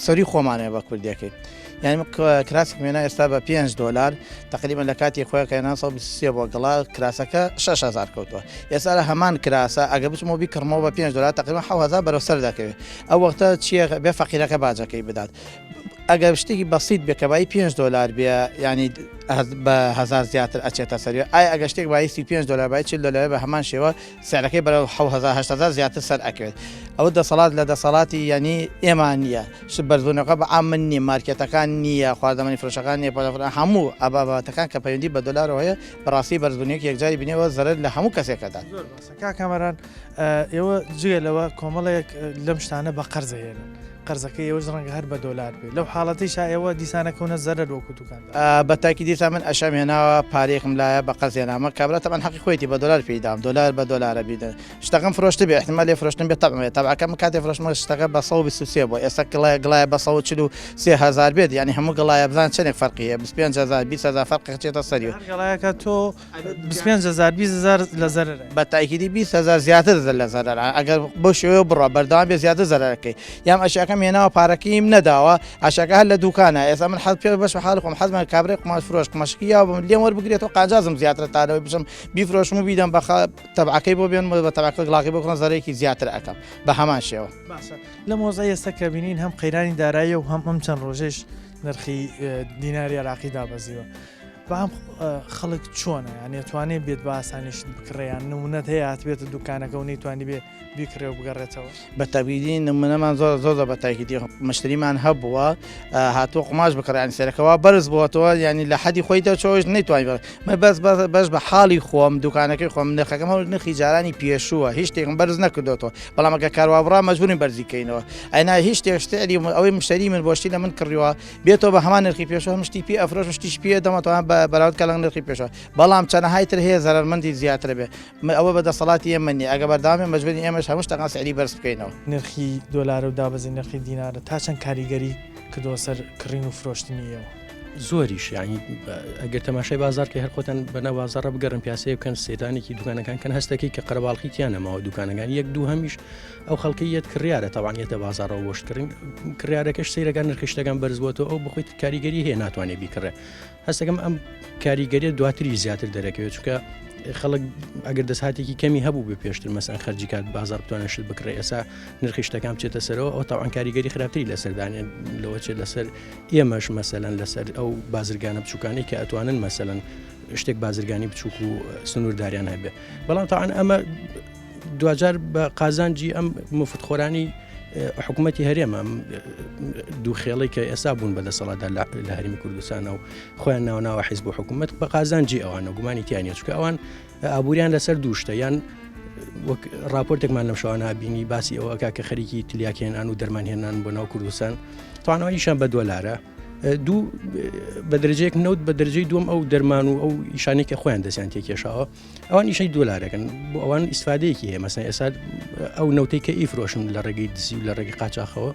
سەری خۆمانەیە بە کوردیەکەی یعنی من کراسێک مێنا ئێستا بە 5 دۆلار تقریبا لە کاتی خۆی کە 923 بۆ گڵا کراسەکە 6000 کەوتووە ئێستا لە هەمان کراسە ئەگە بچمەوە بیکڕمەوە بە 5 دۆلار تقریبا 7000 بەرەو سەر دەکەوێت ئەو وەختە چییە بێ فەقیرەکە باجەکەی بدات. ئەگەر شتێکی بەسیت بێ کە بایی 5 دۆلار بێ ینی بە هزار زیاتر ئەچێتە سەری ئایا ئەگەر شتێک بایی 35 دۆلار بای 40 دۆلار بە هەمان شێوە سعرەکەی بەرەو 7000 8000 زیاتر سەر ئەکەوێت ئەوە دەسەڵات لە دەسەڵاتی ینی ئێمە نییە شت بەرزبوونەوەکە بە عام من نییە مارکێتەکان نییە خواردەمەنی فرۆشەکان نییە پەلەفرە هەموو ئەبابەتەکان کە پەیوەندی بە دۆلارەوە هەیە بەڕاستی بەرزبوونێکی یەکجاری بینیەوە زەرەر لە هەموو کەسێک ئەدات. زۆر باشە کاک کامەران ئێوە جگە لەوە کۆمەڵێک لەم شتانە بە قەرز ئەهێنن قەرزەکەی ئێوەش ڕەنگە هەر بە دۆلار بێ لەو حاڵەتەیشا ئێوە دیسانەکەونە زەرەر وەکو دوکاندار. بە تاکی دیسان من ئەشەم هێناوە پارەیەکم لایە بە قەرز هێنامە کابرا تەبعەن حەقی خۆیەتی بە دۆلار پێی دام دۆلار بە دۆلارە بیدە شتەکەم فرۆشتبێ احتمال لێ فرۆشتن بێ تەبعم هەیە تەبعەکە من کاتێ فرۆشتمەوە شتەکە بە 123 بووە ئێستا گڵایە گڵایە بە 143 هەزار بێت یعنی هەموو گڵایە بزان چەندێک فەرقی هەیە 25 هەزار 20 هەزار فەرقی چێتە سەری هەر گەڵایەکە تۆ 25 هەزار 20 هەزار لە زەرەر بە تاکیدی 20 هەزار زیاتر لە زەرەر ئەگەر بەو شێوەیە بڕوا بەردەوام بێ زیاتر زەرەرەکەی یام ئەشیاکەم هێناوە پارەکەیم نەداوە ئەشەکە هەر لە دوکانە ئێستا من حەز پێ بەش بە حاڵی خۆم حەزمە کابرای قوماش فرۆش قوماشەکەی یاوە بم لێم وەربگرێتەوە قاجازم زیاترە تا لەوەی بچم بیفرۆشم و بیدەم بە تەبعەکەی بۆ بێنم و بە تەبعەکە گڵاقی بۆ بکڕم زەرەرێکی زیاتر ئەکەم بە هەمان شێوە. باشە لەم وەزعەی ئێستا کە بینین هەم قەیرانی داراییە و هەم ئەم چەند ڕۆژەیش نرخی دیناری عێراقی دابەزیوە بەڵام خەڵک چۆنە یان ئەتوانێ بێت بە ئاسانی شت بکڕێ یان نمونەت هەیە هاتبێتە دوکانەکە و نەیتوانی بێ بیکڕێ و بگەڕێتەوە؟ بە تەبیدی نمونەمان زۆر زۆر زۆر بە تاکیدی مشتریمان هەبووە هاتووە قوماش بکڕێ یانی سەرەکە وا بەرز بووەتەوە یانی لە حەدی خۆی دەرچەوەش نەیتوانی بڕێ من بەس بەس بەس بە حاڵی خۆم دوکانەکەی خۆم نرخەکەم هەر نرخی جارانی پێشووە هیچ شتێکم بەرز نەکردۆتەوە بەڵام ئەگەر کاروا بڕا مەجبورین بەرزی کەینەوە ئەینا هیچ شتێک شتێری ئەوەی مشتری من بۆ شتی لە من کڕیوە بێتەوە بە هەمان نرخی پێشوو هەم شتی پێ ئەفرۆشم شتیش پێ دەمەتەوە بە بەراورد کە لەگەڵ نرخی پێشووە بەڵام چەنەهای تر هەیە زەرەرمەندی زیاتر بێ ئەوە بە دەسەڵاتی ئێمە نییە، ئەگەر بەردەوام بێت مەجبورین ئێمەش هەموو شتەکان سعری بەرز بکەینەوە. نرخی دۆلارە و دابەزینی نرخی دینارە تا چەند کاریگەری کردووە سەر کڕین و فرۆشتنی ئێوە؟ زۆریش یانی ئەگەر تەماشای بازاڕ کەی هەر خۆتان بەناو بازاڕە بگەڕن پیاسەیە بکەن سەیرانێکی دوکانەکان کەن هەستەکەی کە قەرەباڵخی تیا نەماوە دوکانەکان یەک دوو هەمیش ئەو خەڵکی یەت کڕیارە تاوان یەتە بازاڕەوە بۆ شت کڕین کڕیارەکەش سەیرەکان نرخی شتەکان بەرز بۆتەوە ئەو بخۆیت کاریگەری هەیە ناتوانێت بیکڕێ هەستەکەم ئەم کاریگەریە دواتریش زیاتر دەرەکەوێت چونکە خەڵک ئەگەر دەستهاتێکی کەمی هەبوو بێ پێشتر مەسەن خەرجی کات بازار بتوانێت شت بکڕێ ئێسا نرخی شتەکان بچێتە سەرەوە ئەو تاوان کاریگەری خراپتری لەسەردانێت لەوە چێت لەسەر ئێمەش مەسەلەن لەسەر ئەو بازرگانە بچووکانەی کە ئەتوانن مەسەلەن شتێک بازرگانی بچووک و سنوورداریان هەبێ بەڵام تاوان ئەمە دواجار بە قازانجی ئەم مفتخۆرانی حکوومەتی هەرێمە دوو خێڵی کە ئێستا بوون بە دەسەڵاتدا لە هەرمی کوردستانە و خۆیان ناوناوە حیزب و حکوومەت بە قازانجی ئەوانە گومانی تیانە چکە ئەوان ئابووریان لەسەر دووشتە یان وەک راپۆرتێکمان لەم شەوانە بینی باسی ئەوەکە کە خەریکی تلیاکێنان و دەرمانهێنان بۆ ناو کوردستان توانەوەیشان بە دۆلارە دوو بە درجەیەک نەوت بە درجەی دووەم ئەو دەرمان و ئەو ئیشانێک کە خۆیان دەستیان تێکێشاوە ئەوان ئیشەی دۆلارەکەن بۆ ئەوان ئیسفادەیەکی هەیە مەسەن ئێستا ئەو نەوتەی کە ئیفرۆشن لە ڕێگەی دزی و لە ڕێگەی قاچاخەوە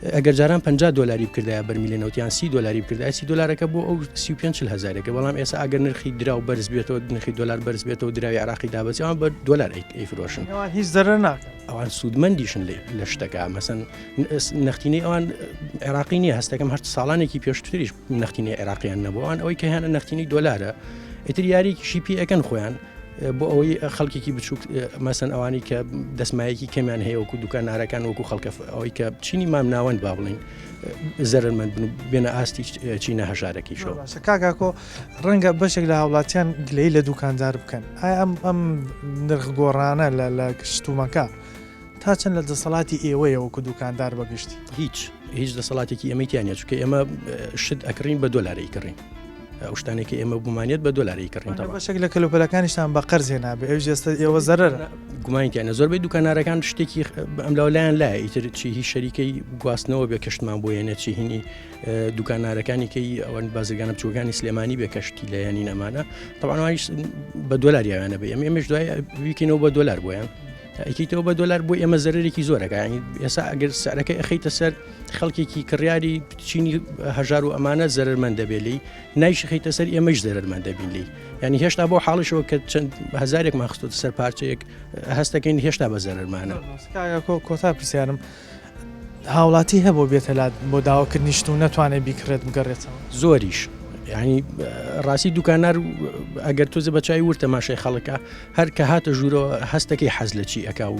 ئەگەر جاران 50 دلاری بکردایە بەرمیلە نەوتیان 30 دلاری بکردای 30 دلارەکە بۆ ئەو 35 هزارێکە بەڵام ئێستا ئەگەر نرخی دراو بەرز بێتەوە نرخی دلار بەرز بێتەوە دراوی عراقی دابەزی ئەوان بە دلار ئەیفرۆشن ئەوان هیچ زەرەر ناکەن ئەوان سوودمەندیشن لە شتەکە مەسەن نەختینەی ئەوان عێراقی نییە هەستەکەم هەر ساڵانێکی پێشتریش نەختینەی عێراقیان نەبوو ئەوان ئەوەی کە هەیانە نەختینەی دۆلارە ئیتر یاریێکیشی پێ ئەکەن خۆیان بۆ ئەوەی خەڵکێکی بچووک مەسەن ئەوانی کە دەستمایەکی کەمیان هەیە وەکو دوکانارەکان وەکو خەڵکە ئەوەی کە چینی مام ناوەند با بڵین زەرمەند بن و بێنە ئاستی چینە هەژارەکەیشەوە. باشە کاکاکۆ ڕەنگە بەشێک لە هاوڵاتیان گلەیی لە دوکاندار بکەن ئایا ئەم ئەم نرخ گۆڕانە لە لە شتومەکە تا چەند لە دەسەڵاتی ئێوەیە وەکو دوکاندار بە گشتی؟ هیچ هیچ دەسەڵاتێکی ئێمەی تیا نیە چونکە ئێمە شت ئەکڕین بە دۆلار ئەیکڕین ئەو شتانێک کە ئێمە بمانێت بە دۆلار ئەیکڕین تەبعەن. بەشێک لە کەلوپەلەکانیشتان بە قەرز هێنابێ ئەویش ئێستا ئێوە زەرەرە. گومانی تیا نیە زۆربەی دوکانارەکان شتێکی ئەملاو لایان لایە ئیتر چی هی شەریکەی گواستنەوە بێ کە شتمان بۆ یەنێ چی هینی دوکانارەکانی کەی ئەوەن بازرگانە بچووکانی سلێمانی بێ کەشتی لە یانین ئەمانە تەبعەن ئەوانیش بە دۆلار یاویانە بێ ئێمە ئێمەش دوای ویکەینەوە بە دۆلار بۆیان ئەیکەیتەوە بە دۆلار بۆ ئێمە زەرەرێکی زۆرەکە ینی ئێستا ئەگەر سعرەکە ئەخەیتە سەر خەڵکێکی کڕیاری چینی هەژار و ئەمانە زەرمەند دەبێت لی نایشخیتە سەر ئێمەش زەرمەند دەبین لی ینی هێشتا بۆ حاڵشەوە کە چەند هەزارێکمان خستۆتە سەر پارچەیەک هەستەکەین هێشتا بە زەرمانە کۆتا پرسیارم هاوڵاتی هەبوو بێتە لات بۆ داواکردنی شت و نەتوانێت بیکڕێت بگەڕێتەوە؟ زۆریش. ینی ڕاستی دوکانار ئەگەر تۆزە بە چای ورد تەماشای خەڵکە هەر کە هاتە ژوورەوە هەستەکەی حەز لە چی ئەک و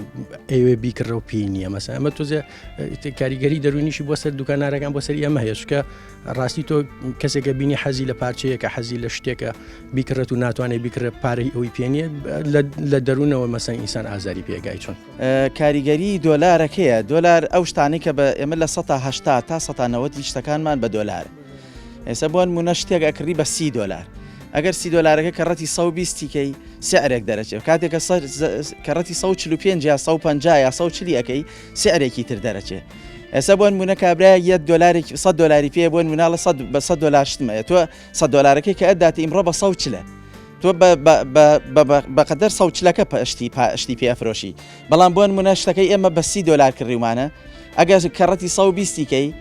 ئەوێ بیکڕە و پێی نییە مەسە ئەمە تۆزێ کاریگەری دەرونیشی بۆ سەر دوکانارەکان بۆ سەر ئێمە هەیە چکە ڕاستی تۆ کەسێکە بینی حەزی لە پارچەیەکە حەزی لە شتێکە بیکڕێت و ناتوانێت بیکڕێت پارەی ئەوی پێ نییە لە دەروونەوە مەسەن ئینسان ئازاری پێگای چۆن. کاریگەری دۆلارەکەیە دۆلار ئەو شتانەی کە بە ئێمە لە سەتا 80 تا سەتا نەوەتی شتەکانمان بە دۆلار ئێستا بۆ نمونە شتێک ئەکڕی بە سی دۆلار ئەگەر سی دۆلارەکە کەڕەتی 120 کەی سعرێک دەرەچێت کاتێک کە کەڕەتی 145 یا 150 یا 140 ئەەکەی سعرێکی تر دەرەچێت ئێستا بۆ نمونە کابرایەک یەک دۆلارێک 100 دۆلاری پێ بۆ نموناڵە 100 بە 100 دۆلار شتمەیە تۆ 100 دۆلارەکەی کە ئەداتە ئیمڕۆ بە 140 تۆ بەقەدەر سەو چلەکە پشتی پاشتی پێ ئەفرۆشی بەڵام بۆ نمونە شتەکەی ئێمە بە سی دۆلار کڕیومانە ئەگەر کەڕەتی 120 کەی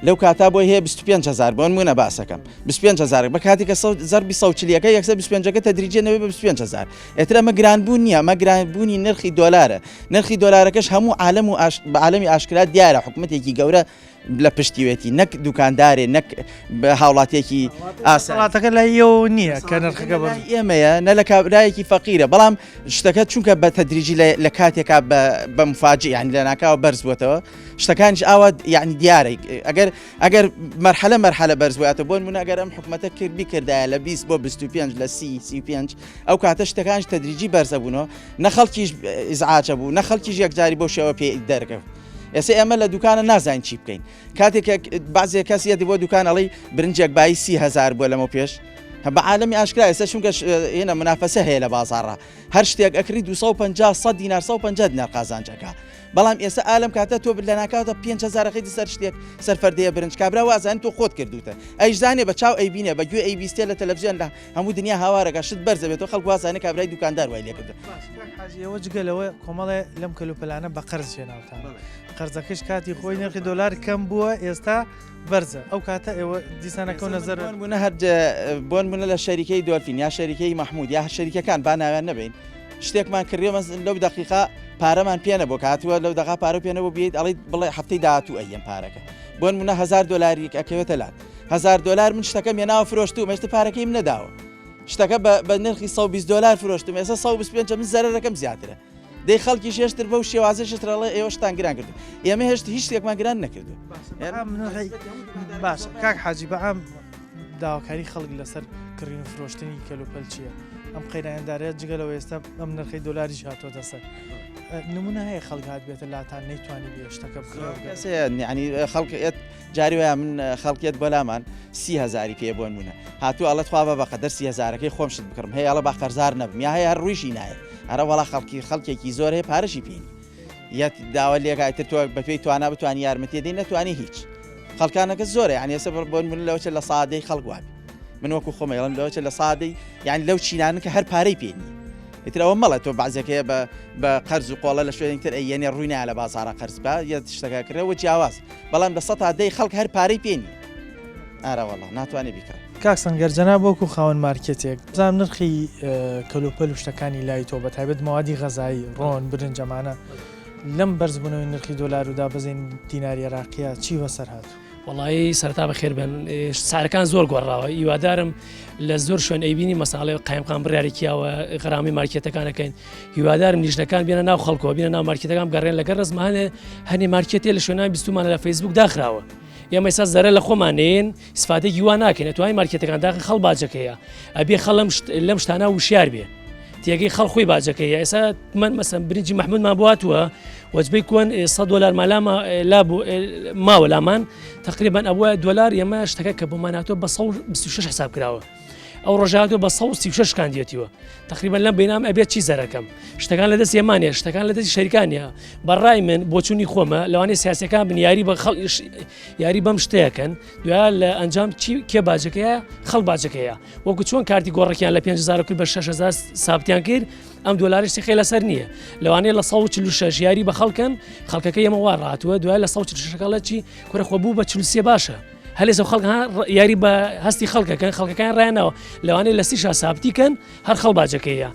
لەو کاتا بۆی هەیە 25 هزار بۆ نمونە باسەکەم 25 هزار بە کاتی کە زەربی سەو چلیەکە یەکسەر 25ەکە تەدریجە نەوێ بە 25 هزار ئێتر ئەمە گرانبوون نییە ئەمە گرانبوونی نرخی دۆلارە نرخی دۆلارەکەش هەموو عالەم و بە عالەمی ئاشکرا دیارە حکومەتێکی گەورە لە پشتیوێتی نەک دوکاندارێ نەک هاوڵاتیەکی ئاسایی. وڵاتەکە لای ئێوە نییە کە نرخەکە بەرز ئێمەیە نە لە کابرایەکی فەقیرە بەڵام شتەکە چونکە بە تەدریجی لە کاتێکا بە مفاجئ یانی لە ناکاوە بەرز بووەتەوە شتەکانیش ئاوا یعنی دیارە ئەگەر ئەگەر مەرحەلە مەرحەلە بەرز بوواتە بۆ نمونە ئەگەر ئەم حکومەتە کرد بیکردایە لە 20 بۆ 25 لە 30 35 ئەو کاتە شتەکانش تەدریجی بەرزە بوونەوە نە خەڵکیش ئیزعاجە بوو نە خەڵکیش یەکجاری بۆ شێوە پێ دەرکەوت ئێستا ئێمە لە دوکانە نازانین چی بکەین کاتێک بەعزێ کەس یەتی بۆ دوکان ئەڵی برنجێک بایی 30هزار بووە لەمە پێش بە عالەمی ئاشکرا ئێستا چونکە هێنە منافەسە هەیە لە بازاڕە هەر شتێک ئەکری 250 100 دینار 150 دینار قازانجەکە بەڵام ئێستا ئالم کاتە تۆ لە ناکاوتە 5000 ەکەی سەر شتێک سەر فەردەیە برنج کابرا وازان تۆ خۆت کردوتە ئەیزانێ بە چاو ئەیبینێ بە گوێ ئەیبیستێ لە تەلەڤزیۆن لە هەموو دنیا هاوارەکە شت بەرزە بێتەوە خەڵک وازانێ کابرای دوکاندار وای لێکردووە. باش کاک حاجی ئێوە جگە لەوە کۆمەڵێ لەم کەلوپەلانە بە قەرز هێناوتان قەرزەکەش کاتی خۆی نرخی دۆلار کەم بووە ئێستا بەرزە ئەو کاتە ئێوە دیسانەکەونە زەرەر. بۆن بوونە هەر بۆن بوونە لە شەریکەی دۆلفین یا شەریکەی مەحمود یا هەر شەریکەکان با ناویان نەبەین شتێکمان کڕیوە مەس لەو دەقیقە پارەمان پێ نەبوو کە هاتووە لەو دەقا پارە پێ نەبوو بیت ئەڵێیت بڵێ هەفتەی داهاتوو ئەیەم پارەکە بۆن بوونە هەزار دۆلاریک ئەکەوێتە لات هەزار دۆلار من شتەکەم هێناوە فرۆشتووم هێشتا پارەکەیم نەداوە شتەکە بە نرخی 120 دۆلار فرۆشتم ئێستا 125 من زەرەرەکەم زیاترە دەی خەڵکیش هێشتر بەو شێوازە شتر ئەڵێ ئێوە شتان گران کردو ئێمە هێشت هیچ شتێکمان گران نەکردو باش کاک حاجی بەعام داواکاری خەڵک لەسەر کڕین و فرۆشتنی کەلوپەل چییە؟ ئەم قەیرانەدارەیە جگە لەوە ئێستا ئەم نرخی دۆلاریش هاتووەتە سەر نمونە هەیە خەڵک هات بێتە لاتان نەیتوانی بێ شتەکە بکڕێ یعنی خەڵک جاری وایە من خەڵک یەت بۆ لامان سی هەزاری پێ بۆ نمونە هاتوو ئەڵێ تخوا بە بەقەدەر سی هەزارەکەی خۆم شت بکڕم هەیە ئەڵێ با قەرزار نەبم یا هەیە هەر ڕوویشی نایە ئەرە وەڵا خەڵکی خەڵکێکی زۆر هەیە پارەشی پێ نییە یەت داوا لێکا ئیتر تۆ بەپێی توانا بتوانی یارمەتی دەی نەتوانی هیچ خەڵکانەکە زۆرە یعنی ئێستا بۆ نمونە لەوە لە سادەی خەڵک وابێ من وەکو خۆم ئەڵێم لەوە لە سادەی یعنی لەو چینانە کە هەر پارەی پێ نییە ئیتر ئەوە مەڵێ تۆ بەعزێک هەیە بە بە قەرز و قۆڵە لە شوێنێک تر ئەیەنێ ڕووی نایە لە بازاڕا قەرز بە یە شتەکە کرێ و جیاواز بەڵام لە سەتا دەی خەڵک هەر پارەی پێ نییە ئارە وەڵا ناتوانێ بیکڕێ. کاک سەنگەر جەناب وەکو خاوەن مارکێتێک بزانم نرخی کەلوپەل و شتەکانی لای تۆ بە تایبەت مەوادی غەزایی ڕۆن برنج ئەمانە لەم بەرزبوونەوەی نرخی دۆلار و دابەزینی دیناری عێراقیە چی بەسەر هاتوو؟ وەڵایی سەرەتا بەخێر بن سارەکان زۆر گۆڕاوە هیوادارم لە زۆر شوێن ئەیبینی مەساڵێ قایمقام بڕیارێکیاوە غەرامی مارکێتەکانەکەین هیوادارم لیژنەکان بێنە ناو خەڵکەوە بینە ناو مارکێتەکان گەڕێن لەگەر ڕزمانێ هەنێ مارکێتێ لە شوێنان بیستومانە لە فەیسبوک داخراوە ئێمە ئێستا زەرە لە خۆمان نێن سفاتێکی وا ناکەین ئەتوانی مارکێتەکان داخن خەڵ باجەکەیە ئەبێ خەڵم لەم شتانە وشیار بێ تێگەی خەڵ خۆی باجەکەیە ئێستا من مەسەن برنجی محمودمان بۆ هاتووە وەجبەی کۆن 100 دلار مالامە لا ماوە لامان تقریبا ئەوە دلار ئێمە شتەکە کە بۆمان هاتووە بە 126 حساب کراوە ئەو ڕۆژە هاتووە بە 136 شکاندیەتیوە تقریبا لەم بینام ئەبێت چی زەرەکەم شتەکان لە دەست ئێمانە شتەکان لە دەستی شەریکانە بەڕای من بۆچوونی خۆمە لەوانەیە سیاسەکان بن یاری بە خەڵ یاری بەم شتەیەکەن دوای لە ئەنجام چی کێ باجەکەیە خەڵ باجەکەیە وەکو چۆن کارتی گۆڕەکیان لە 5000 کرد بە 6000 سابتیان کرد ئەم دۆلاریش سیخەی لەسەر نییە لەوانەیە لە 146 یاری بە خەڵکەن خەڵکەکە ئێمە وا ڕاتووە دوای لە 146 کەڵە چی کورە خۆ بوو بە 43 باشە. هەلێسە خەڵک یاری بە هەستی خەڵکەکەن خەڵکەکان ڕایانەوە لەوانەیە لە سیشا سابتی کەن هەر خەڵ باجەکەیە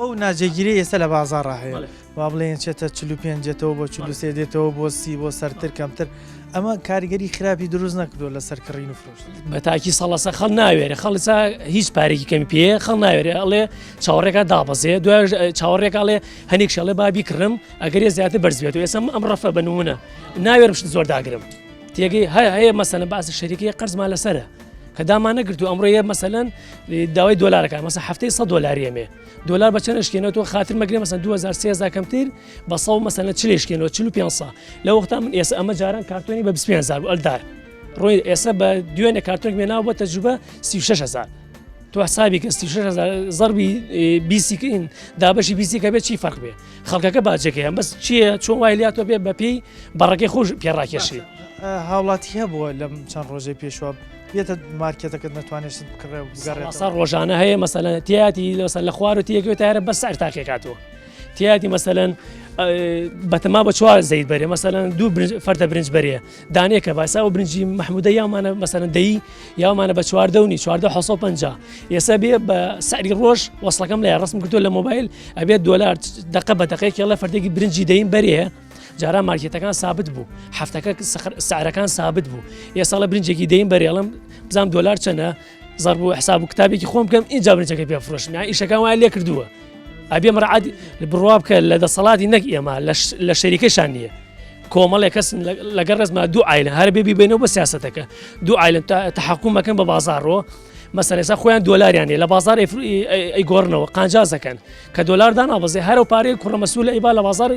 ئەو ناجێگیری ئێستا لە بازاڕا هەیە وا بڵێن چێتە 45 دێتەوە بۆ 43 دێتەوە بۆ سی بۆ سەرتر کەمتر ئەمە کاریگەری خراپی دروست نەکردووە لەسەر کڕین و فرۆشتن. بە تاکی سەڵەسە خەڵ ناوێرێ خەڵسا هیچ پارێکی کەمی پێ خەڵ ناوێرێ ئەڵێ چاوەڕێکا دابەزێ دوای چاوەڕێکا ئەڵێ هەنێک شەڵێ با بیکڕم ئەگەر زیاتر بەرز بێت و ئێستا ئەم ڕەفە بە نمونە ناوێرم شت زۆر داگرم تێگەی هەیە هەیە مەسەلەن باس شەریکەیە قەرزمان لەسەرە کە دامان نەگرتو ئەمڕۆ یە مەسەلەن داوای دۆلارەکە مەسە هەفتەی 100 دۆلاریەمێ دۆلار بە چەند شکێنەوە تۆ خاتر مەگرێ مەسەن 2000 3000 کەمتر بە 100 مەسەلەن چلێ شکێنەوە 45 لە وەختا من ئێستا ئەمە جاران کارتۆنی بە 25000 بوو ئەلدار ڕۆی ئێستا بە دوێنێ کارتۆنێک مێناوە بۆ تەجروبە 36000 تۆ حسابی کە 36000 زەربی بیسیکین دابەشی بیسیکە بێت چی فەرق بێ خەڵکەکە باجەکەیە بەس چییە چۆن وای لاتۆ بێ بەپێی بەڕەکەی خۆش پێڕاکێشی. هاوڵاتی هەبووە لەم چەند ڕۆژەی پێشوە بێتە مارکێتەکەت نەتوانێت شت بکڕێ و بگەڕێتەوە؟ سەر ڕۆژانە هەیە مەسەلەن تیاتی لەسەر لە خوار و تێکەوێت تایرە بەس سعر تاقیکاتەوە تیاتی مەسەلەن بەتەما بە چوار زەیت بەرێ مەسەلەن دوو فەردە برنج بەرێ دانێکە باسا و برنجی مححمودە یامانە مەسەلەن دەی یاومانە بە چواردە و نی چواردە حەسە پەنجا ئێستا بێ بە سعری ڕۆژ وەسڵەکەم لای ڕسم کردو لە مۆبایل ئەبێت دۆلار دقە بە دقەیەکی ئەڵێ فەردێکی برنجی دەین بەرێ جاران مارکێتەکان سابت بوو هەفتەکە سعرەکان سابت بوو ئێساڵە برنجێکی دەین بەرێڵم بزانام دۆلار چەنە زەرب و حساب و کتابێکی خۆم بکەم اینجا برنجەکە پێ فرۆشم یان ئیشەکان وای لێ کردووە ئەبێ مڕعات بڕوا بکە لە دەسەڵاتی نەک ئێمە لە شەریکەشان نییە کۆمەڵێک کەس لەگەڵ ڕێزما دوو ئایلە هەر بێ بیبینەوە بە سیاستەکە دوو ئایلن تحکومەکەن بە بازاڕەوە مەسەلەن ئێستا خۆیان دۆلاریان هەیە لە بازار ئەیگۆڕنەوە قانجاز دەکەن کە دۆلار دانابەزێ هەر ئەو پارەی کوڕە مەسوول ئەیبا لە بازار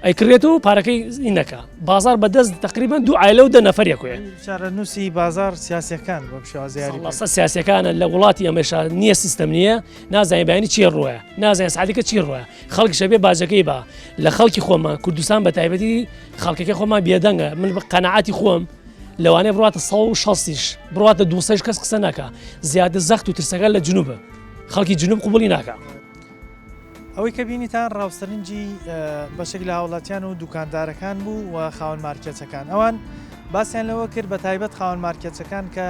ئەیکڕێتەوە پارەکەی نەکا بازار بەدەست تقریبا دوو عایلە و دە نەفەر یەکۆیە چارەنووسی بازار سیاسەکان بەم شێوازە یاری سەڵاسە سیاسەکانە لە وڵاتی ئەمەشا نییە سیستەم نییە نازانین بەیانی چی ڕۆیە نازانین سعاتەکە چی ڕۆیە خەڵک شەبێ باجەکەی با لە خەڵکی خۆمان کوردستان بە تایبەتی خەڵکەکەی خۆمان بێدەنگە من بە قەنەعاتی خۆم لەوانەیە بڕاتە 160یش بڕاتە 200 کەس قسە ناکا زیاتر زەخت و ترسەکە لە جنوبە خەڵکی جنوب قوبڵی ناکا. ئەوەی کە بینیتان ڕاوسەرنجی بەشێک لە هاوڵاتیان و دوکاندارەکان بوو و خاوەن مارکێتەکان ئەوان باسیان لەوە کرد بە تایبەت خاوەن مارکێتەکان کە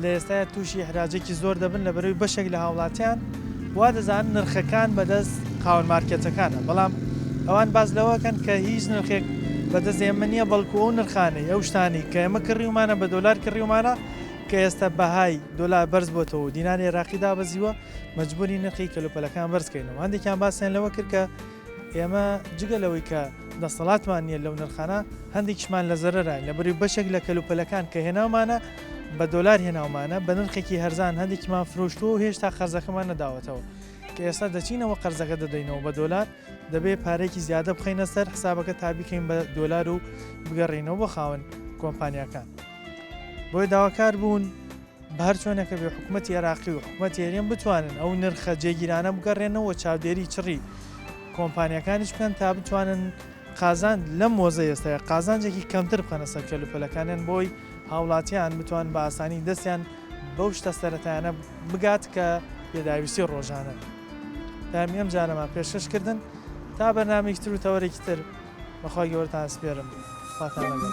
لە ئێستایا تووشی ئیحراجێکی زۆر دەبن لە بەرەوەی بەشێک لە هاوڵاتیان وا دەزانن نرخەکان بەدەست خاوەن مارکێتەکانە بەڵام ئەوان باس لەوەکەن کە هیچ نرخێک بەدەست ئێمە نییە بەڵکو ئەو نرخانەی ئەو شتانەی کە ئێمە کڕیومانە بە دۆلار کڕیومانە کە ئێستا بەهای دۆلار بەرز بۆتەوە و دیناری عێراقی دابەزیوە مەجبوری نرخی کەلوپەلەکان بەرز کەینەوە هەندێکیان باسیان لەوە کرد کە ئێمە جگە لەوەی کە دەسەڵاتمان نییە لەو نرخانە، هەندێکیشمان لە زەرەراین، لەبەرئەوەی بەشێک لە کەلوپەلەکان کە هێناومانە بە دۆلار هێناومانە بە نرخێکی هەرزان هەندێکیمان فرۆشتووە و هێشتا قەرزەکەمان نەداوەتەوە، کە ئێستا دەچینەوە قەرزەکە دەدەینەوە بە دۆلار دەبێ پارەیەکی زیادە بخەینە سەر حسابەکە تا بیکەین بە دۆلار و بگەڕێینەوە بۆ خاوەن کۆمپانیاکان. بۆیە داواکار بوون. بە هەر چۆنێکە بێ حکومەتی عێراقی و حکومەتی هەرێم بتوانن ئەو نرخە جێگیرانە بگەڕێنەوە چاودێری چڕی کۆمپانیاکانیش بکەن تا بتوانن قازان لەم وەزە ئێستای قازانجێکی کەمتر بخەنە سەر کەلوپەلەکانیان بۆی هاوڵاتیان بتوان بە ئاسانی دەستیان بەو شتە سەرەتایانە بگات کە پێداویستی ڕۆژانە پامی ئەم جارەمان پێشکەش کردن تا بەرنامەیەکی تر و تەوەرێکی تر بەخوای گەورەتان سپێرم خواتان لەگەڵ.